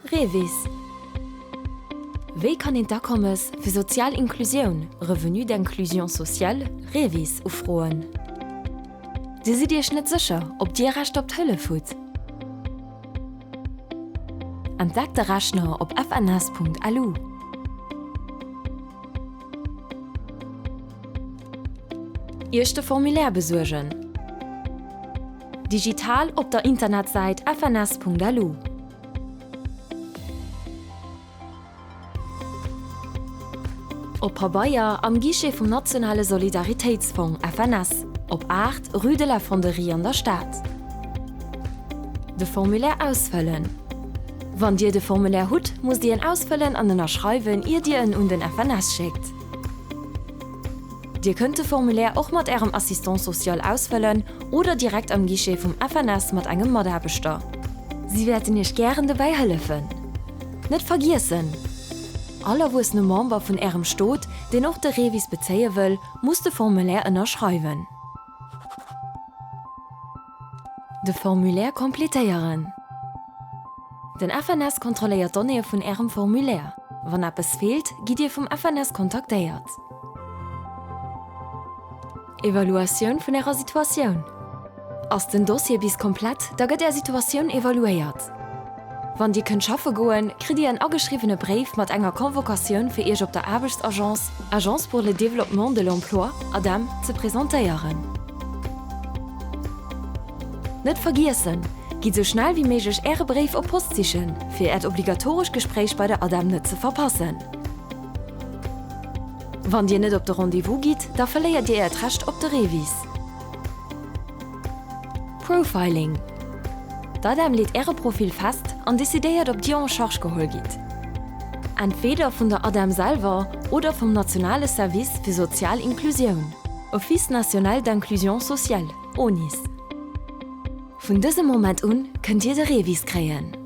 REVIS, Wéi kann een d'Akommes fir sozial Inklusioun, Revenu d'inclusion sociale, REVIS, ufroen? Dir sidd Iech net sécher, ob Dir Recht op d'Hëllef hutt? Entdeckt de Rechner op fns.lu. Iech de Formulaire besuergen. Digital op der Internetsäit fns.lu. Op Pabeier am Guichet vum Nationale Solidaritéitsfong, FNS, op 8, Rue de la Fonderie an der Stad. De Formulaire ausfëllen. Wann Dir de Formulaire hutt, musst Dir en ausfëllen an ënnerschreiwen, ier Dir en un den FNS schéckt. Dir kënnt de Formulaire och mat Ärem Assistant social ausfëllen oder direkt am Guichet vum FNS mat engem Mataarbechter. Si wäerten Iech gären dobäi hëllefen. Net vergiessen! All erwuessene Member vun Ärem Stot, deen och de REVIS bezéie wëll, muss de Formulaire ënnerschreiwen. De Formulaire completéieren. Den FNS kontrolléiert d'Donnéeë vun Ärem Formulaire. Wann eppes feelt, gitt Dir vum FNS kontaktéiert. Evaluatioun vun Ärer Situatioun. Ass den Dossier bis komplett, da gëtt Är Situatioun evaluéiert. Wann Dir kënnt schaffe goen, kritt Dir en ageschriwwene Bréif mat enger Convocatioun fir Iech op der Aarbechtsagence, Agence pour le développement de l'emploi, ADEM, ze presentéieren. Net vergiessen, Gitt sou schnell wéi méiglech Äre Bréif op Post sichen, fir Äert obligatorescht Gespréich bei der ADEM net ze verpassen. Wann Dir net op de Rendez-vous gitt, da verléiert Dir Äert Recht op de REVIS. Profiling, D'ADEM leet Äre Profil fest an decidéiert ob Dir en charge geholl gitt. Entweeder vun der ADEM selwer oder vum nationale Service fir sozial Inklusioun, Office national d'inclusion sociale, ONIS. Vun dësem Moment un kënnt Dir de REVIS kréien.